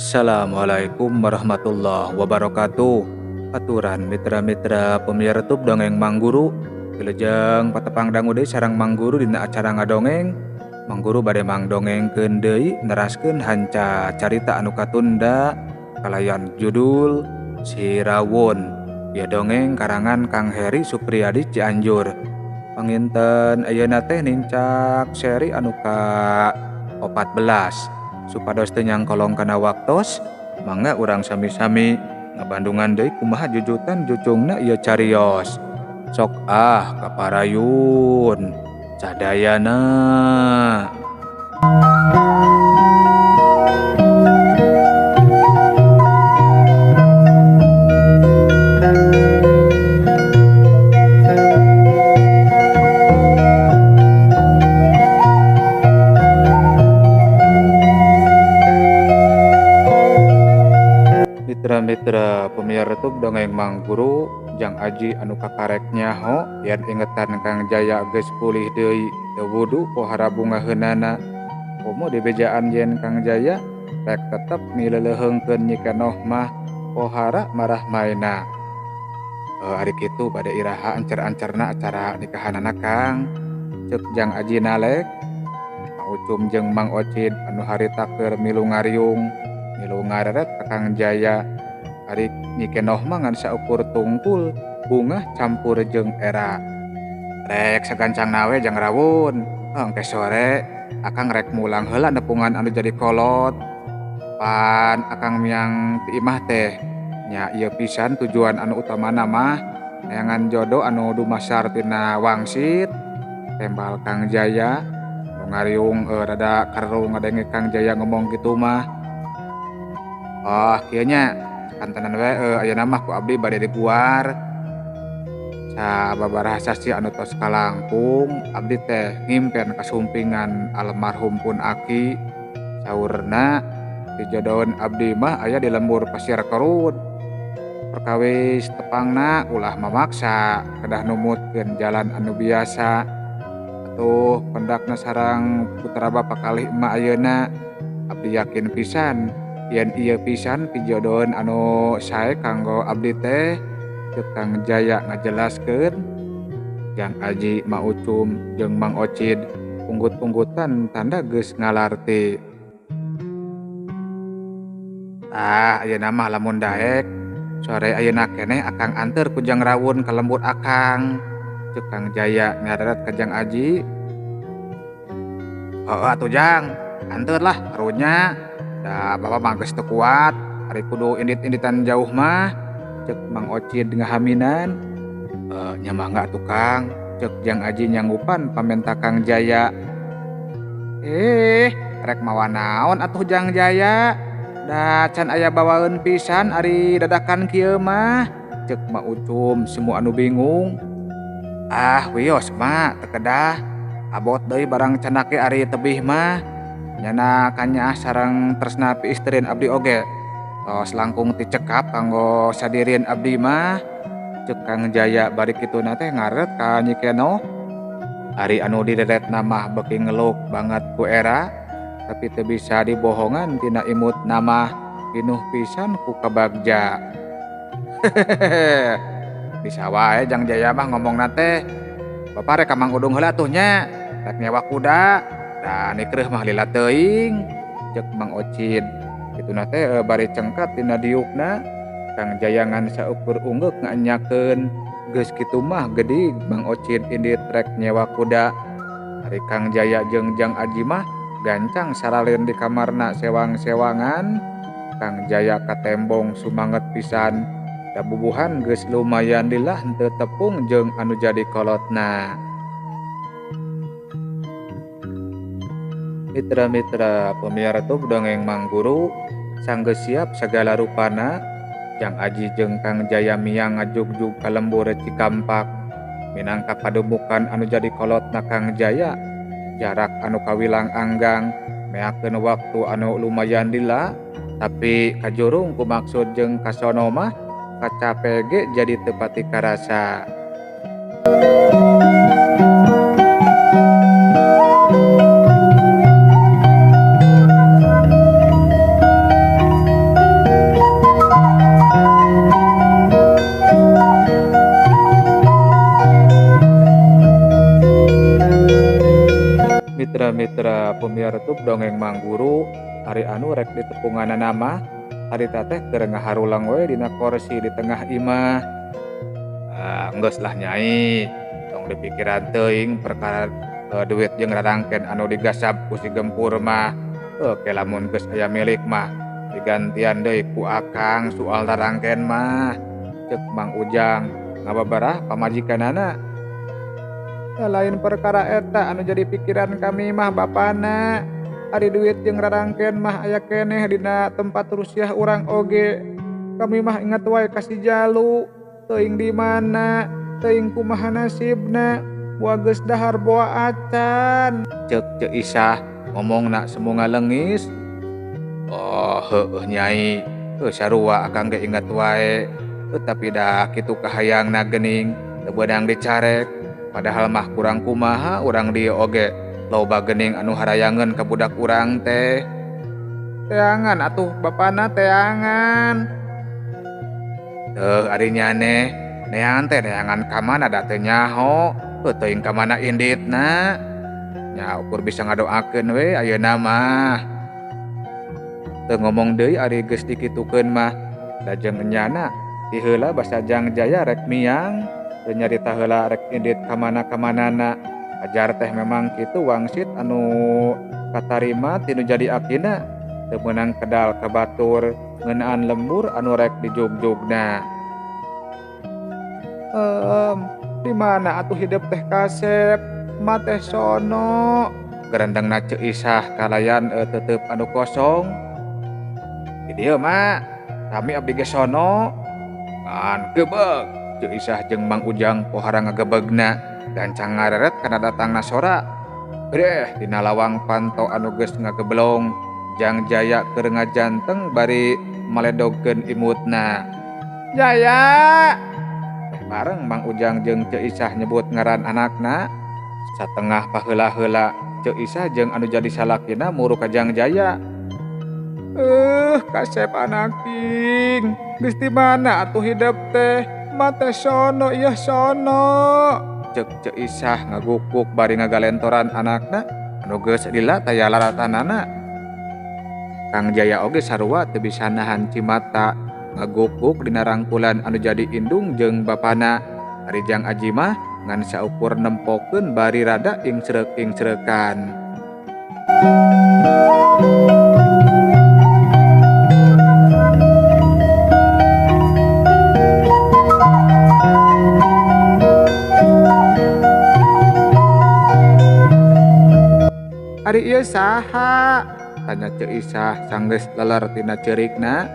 Assalamualaikum warahmatullahi wabarakatuh. Aturan mitra-mitra pemiar tub dongeng Mangguru. Wilujeng patepang dangu deui sareng Mangguru dina acara ngadongeng. Mangguru bade mangdongengkeun deui neraskeun hanca carita anu katunda kalayan judul Si Rawon. Ieu dongeng karangan Kang Heri Supriyadi Cianjur. Panginten ayeuna teh nincak seri anu ka 14. Supados teu nyangkolong kana waktos, mangga urang sami-sami ngabandungan deui kumaha jujutan jucungna ieu carios. Sok ah kaparayun sadayana. Mitra-mitra pemiar tub dongeng Mangguru Jang Aji anu kakarek nyaho yen ingetan Kang Jaya geus pulih deui teu wudu pohara bungaheunana. Komo dibejaan yen Kang Jaya rek tetep mileleuheungkeun Nyi Kenoh mah pohara marah maena. Ari kitu bade iraha ancer-ancerna acara nikahanana Kang. Ceuk Jang Aji nalek. Mang Ucum jeung Mang Ocid anu harita keur milu ngariung milu ngareret ka Kang Jaya. Ari Nyi Kenoh mah ngan saukur tungkul bungah campur jeung era. Rek sagancangna we Jang Rawun. Engke sore akang rek mulang heula nepungan anu jadi kolot. Pan akang miang ti imah teh nya ieu pisan tujuan anu utamana mah neangan jodoh anu dumasar tina wangsit. Tembal Kang Jaya nu ngariung rada kerung ngadenge Kang Jaya ngomong kitu mah. Oh kieu nya kantenan we ayeuna mah ku abdi bade dibuar. Sababaraha sasi anu tos kalangkung abdi teh ngimpen kasumpingan almarhum pun aki. Saurna dijodohan abdi mah aya di lembur Pasir Kerut. Perkawis tepangna ulah mamaksa kedah numutkeun jalan anu biasa. Atuh pendakna sareng putra bapa kalih emak ayeuna abdi yakin pisan yen ieu pisan pijodohan anu sae kanggo abdi teh. Ceuk Kang Jaya ngajelaskeun. Jang Aji, Ma Ucum jeung Mang Ocid punggut-punggutan tanda geus ngalarti. Tah ayeuna mah lamun daek sore ayeuna keneh akang anteur ku Jang Rawun ka lembur akang. Ceuk Kang Jaya ngareret ka Jang Aji. Heueuh atuh Jang, anteur lah karunya. Da bapak mah geus teu kuat, ari kudu indit-inditan jauh mah. Ceuk Mang Ocid ngahaminan. Nya mangga atuh Kang. Ceuk Jang Aji nyanggupan pamenta Kang Jaya. Rek mawa naon atuh Jang Jaya? Da can aya bawaeun pisan ari dadakan kieu mah. Ceuk Ma Ucum semua anu bingung. Ah wios mah teu kedah. Abot deui barang canake ari tebih mah. Nyana kanyaah sareng tresna piisterin abdi oge. Tos langkung ti cekap kanggo sadirin abdi mah. Ceuk Kang Jaya bari kituna teh ngaret ka Nyi Kenoh. Ari anu direretna mah beuki ngeluk banget ku era, tapi teu bisa dibohongan tina imut mah pinuh pisan ku kabagja. Bisa wae Jang Jaya mah ngomongna teh. Bapak rek ka Mang Udung heula atuh nya, rek nyewa kuda. Da nikreuh mah lila teuing. Ceuk Mang Ocid. Kituna teh bari cengkat tina diukna. Kang Jaya ngan saukur unggeuk nganyakeun. Geus kitu mah gedig Mang Ocid indit rek nyewa kuda. Ari Kang Jaya jeung Jang Aji mah gancang saralin di kamarna sewang-sewangan. Kang Jaya katembong sumanget pisan. Da bubuhan geus lumayan dilah henteu tepung jeung anu jadi kolotna. Mitra-mitra pemiar tub dongeng Mangguru sanggeus siap sagala rupana. Jang Aji jeung Kang Jaya miang ngajugjug ka lembur Cikampak. Minangka padumukan anu jadi kolotna Kang Jaya. Jarak anu kawilang anggang meakeun waktu anu lumayan lila, tapi kajurung ku maksud jeung kasono mah kacape ge jadi teu pati karasa. Mitra-mitra pemiar tub dongeng Mang Guru ari anu rek ditepunganana mah harita teh keur ngaharulang we dina korsi di tengah imah. Geus lah nyai, tong dipikiran teuing perkara duit jeung rarangken anu digasab ku si Gempur mah. Oke lamun geus aya milik mah digantian deui ku akang soal rarangken mah. Ceuk Mang Ujang ngababarah pamajikanana. Lain perkara eta anu jadi pikiran kami mah bapana. Ari duit jeung rarangken mah aya keneh dina tempat rusiah urang oge. Kami mah ingat wae ka si Jalu, teuing di mana, teuing kumaha nasibna, wa geus dahar boa acan. Ceuk Ceu Isah ngomongna semu ngalengis. Oh heueuh nyai, heuh sarua akang ge ingat wae. Tapi dah kitu kahayangna geuning teu beunang dicarek. Padahal mah kurang kumaha urang dieu oge loba geuning anu harayangeun ka budak urang teh. Teangan atuh bapana teangan. Teuh ari nyane, neangan teh neangan ka mana da teu nyaho, heuh teuing ka mana inditna. Nya ukur bisa ngadoakeun we ayeuna mah. Teu ngomong deui ari geus dikitukeun mah, da jeung enyana ti heula basa Jang Jaya rek miang. Teu nyarita heula rek indit ka mana-kamanana. Ajar teh memang kitu wangsit anu katarima tinu jadi akina teu meunang kedal ka batur ngeunaan lembur anu rek dijugjugna. Di mana atuh hidup teh kasep ma teh sono gerendengna Ceu Isah kalayan tetep anu kosong. Di dieu mah kami abdi ge sono ngan gebeg. Ceu Isah jeung Mang Ujang pohara ngagebegna gancang ngareret kana datangna sora. Breh dina lawang panto anu geus ngageblong Jang Jaya keur ngajanteng bari maledogkeun imutna. Jaya! Bareng Mang Ujang jeung Ceu Isah nyebut ngaran anakna. Satengah paheula-heula Ceu Isah jeung anu jadi salakina muru ka Jang Jaya. Kasep anak ting. Geus di mana atuh hidup teh? Mate sono ieu sono. Ceuk Ceu Isah ngagukuk bari ngagalentoran anakna anu geus lila taya laratanana. Kang Jaya oge sarua teu bisa nahan cimata ngagukuk dina rangkulan anu jadi indung jeung bapana. Ari Jang Aji mah ngan saukur nempokeun bari rada ingsreuk-ingsreukan. Ari ieu saha? Tanya Ceu Isah sanggeus leler tina ceurikna.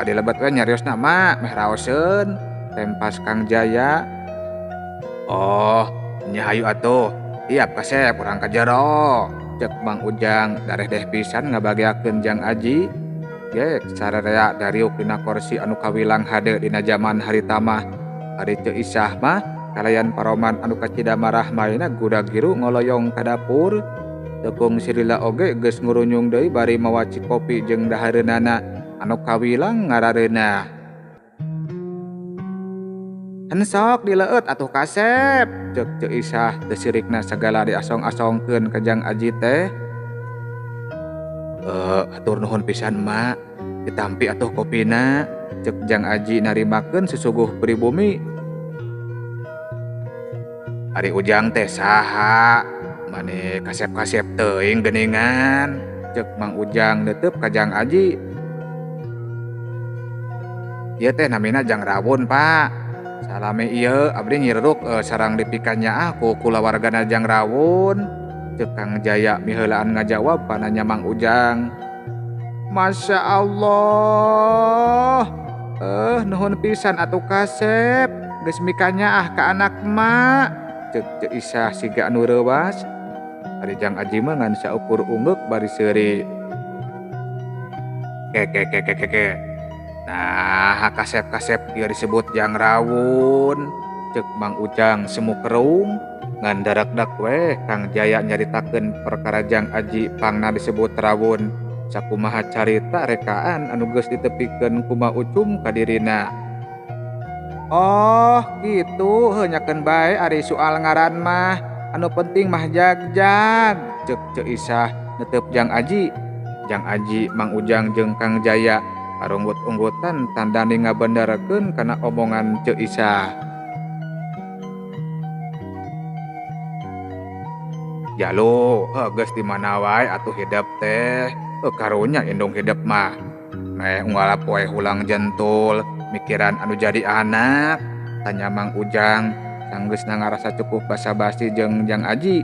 Dilebat we nyariosna mah meh raoseun tempas Kang Jaya. Oh, nya hayu atuh. Tiap kasep urang ka jero. Ceuk Mang Ujang dareh-deh pisan ngabageakeun Jang Aji. Gek sararea dariuk dina korsi anu kawilang hade dina jaman harita mah. Ari Ceu Isah mah kalayan paroman anu kacida marah maena gudag giru ngoloyong ka dapur. Tekung Sirila oge geus ngurunyung deui bari mawa cikopi jeung dahareunana anu kawilang ngarareunah. Hensok dileueut atuh kasep, ceuk Ceu Isah teu sirikna sagala diasong-asongkeun ka Jang Aji teh. Atur nuhun pisan mak, ditampi atuh kopina, ceuk Jang Aji narimakeun susuguh pribumi. Ari Ujang teh saha? Mane kasep-kasep teuing geuningan, ceuk Mang Ujang neuteub ka Jang Aji. Ieu teh namina Jang Rawun, Pak. Salame ieu abdi nyireruk sarang dipikanyaah ku kulawargana Jang Rawun. Ceuk Kang Jaya miheulaan ngajawab pananya Mang Ujang. Masya Allah. Nuhun pisan atuh kasep, geus mikanyaah ka anak mak. Ceuk Ceu Isah siga anu reuwas. Ari Jang Aji mah ngan saukur ungeuk bari seuri. Ke ke ke ke ke. Nah, kasep-kasep ieu disebut Jang Rawun. Ceuk Mang Ujang semu kerung ngan darakdak weh Kang Jaya nyaritakeun perkara Jang Aji pangna disebut Rawun. Sakumaha carita rekaan anu geus ditepikeun ku Ma Ucum ka dirina. Oh, gitu, heuh nyakeun bae ari soal ngaran mah. Anu penting mah jagjag cek Ceu Isah netep Jang Aji. Jang Aji Mang Ujang jeung Kang Jaya arunggut-unggutan tandani ngabenerkeun kana omongan Ceu Isah. Jalu, geus di mana wae atuh hidep teh. Karunya indung hidep mah. Meh unggal poe hulang jentul mikiran anu jadi anak. Tanya Mang Ujang sanggeusna ngarasa cukup basa-basi jeung Jang Aji.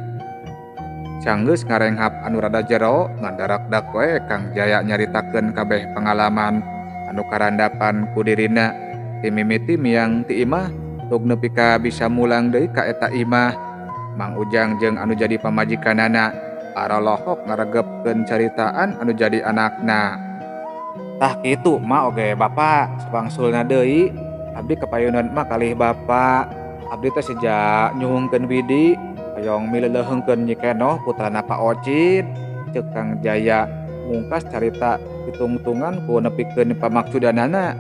Sanggeus ngarenghap anu rada jero ngandarakdak we Kang Jaya nyaritakeun kabeh pengalaman anu karandapan ku dirina ti mimiti miang ti imah tug nepi ka bisa mulang deui ka eta imah. Mang Ujang jeung anu jadi pamajikanana aralohok ngaregepkeun caritaan anu jadi anakna. Tah kitu mah oge bapak sapangsulna deui abdi kapayunan mah kalih bapak. Abdi teh seja nyuhungkeun widi hoyong mileleuheungkeun Nyi Kenoh putrana Pak Ocid. Ceuk Kang Jaya mungkas carita ditungtungan ku nepikeun pamaksudanana.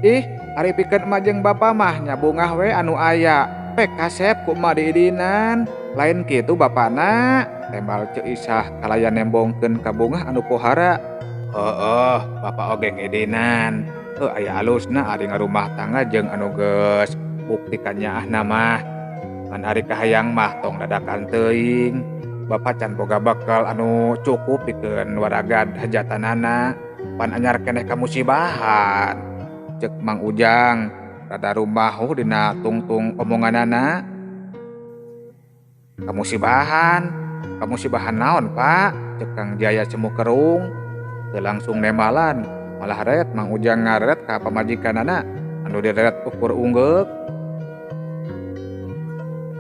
Ih, ari pikeun emak jeung bapa mah nya bungah we anu aya. Pek kasep ku emak diidinan. Lain kitu bapana, tembal Ceu Isah kalayan nembongkeun ka bungah anu pohara. Heueuh, bapa oge ngidinan. Heuh aya alusna ari ngarumah tangga jeung anu geus bukti kanyaahna mah. Ngan ari kahayang mah tong dadakan teuing. Bapa can boga bekal anu cukup pikeun waragad hajatanana. Pan anyar keneh kamusibahan. Ceuk Mang Ujang rada rumahuh dina tungtung omonganana. Kamusibahan, kamusibahan naon Pak? Ceuk Kang Jaya cemu kerung. Teu langsung nemalan, malah ret Mang Ujang ngaret ka pamajikanana anu direret ukur unggeuk.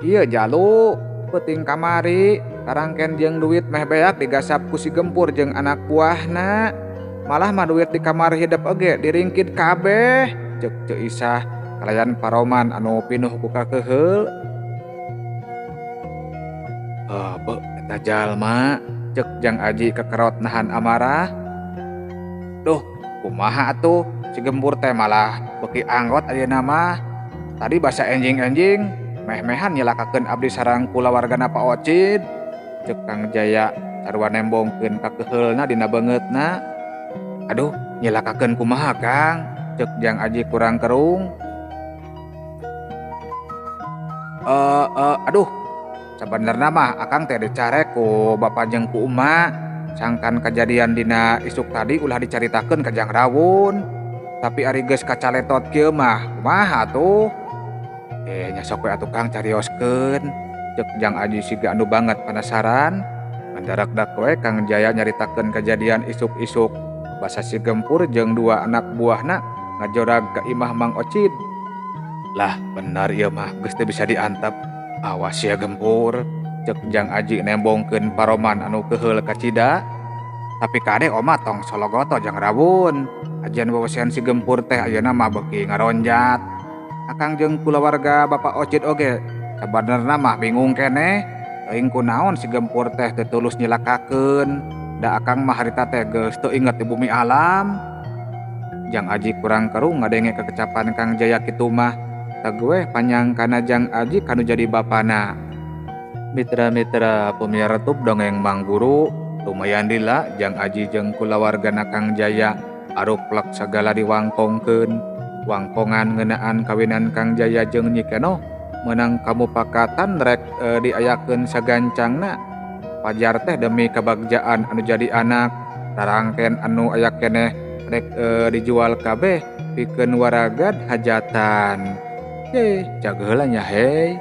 Ieu jalu, peuting kamari, karangken jeung duit meh beak digasap ku si Gempur jeung anak buahna. Malah mah duit di kamar hidep oge diringkit kabeh. Ceuk Ceu Isah kalayan paroman anu pinuh ku kakeheul. Beuh eta jalma, ceuk Jang Aji kekerot nahan amarah. Duh, kumaha atuh si Gempur teh malah beuki anggot ayeuna mah. Tadi basa enjing-enjing, meh-mehan nyelakakeun abdi sareng kulawargana Pak Ocid. Ceuk Kang Jaya sarua nembongkeun kakeheulna dina beungeutna. Aduh, nyelakakeun kumaha Kang? Ceuk Jang Aji kurang kerung. Aduh, sabenerna mah akang teh dicarek ku bapa jeung ku emak. Sangkan kejadian dina isuk tadi ulah dicaritakeun ka Jang Rawun. Tapi ari geus kacaletot kieu mah kumaha atuh? Nya sok we atuh Kang carioskeun. Ceuk Jang Aji siga anu banget penasaran. Mandarakdak we Kang Jaya nyaritakeun kejadian isuk-isuk. Basa si Gempur jeung dua anak buahna ngajorag ka imah Mang Ocid. Lah bener ieu mah geus teu bisa diantep. Awas ya Gempur. Ceuk Jang Aji nembongkeun paroman anu keheul kacida. Tapi kade oma tong sologoto Jang Rawun. Ajian wewesian si Gempur teh ayeuna mah beuki ngaronjat. Akang jeung kulawarga Bapak Ocid oge sabenerna mah bingung keneh. Teuing kunaon si Gempur teh teu tulus nyilakakeun. Da akang mah harita teh geus teu inget di bumi alam. Jang Aji kurang kerung ngadenge kekecapan Kang Jaya kitu mah. Teu panyangkana Jang Aji kanu jadi bapana. Mitra-mitra pemirsa dongeng Mang Guru, lumayan lila Jang Aji jeung kulawargana Kang Jaya aruplek sagala diwangkongkeun. Wangkongan ngeunaan kawinan Kang Jaya jeung Nyi Kenoh meunang kamupakatan rek diayakeun sagancangna. Pajar teh demi kabagjaan anu jadi anak, tarangken anu aya keneh rek dijual kabeh pikeun waragad hajatan. Jaga heula nya hei.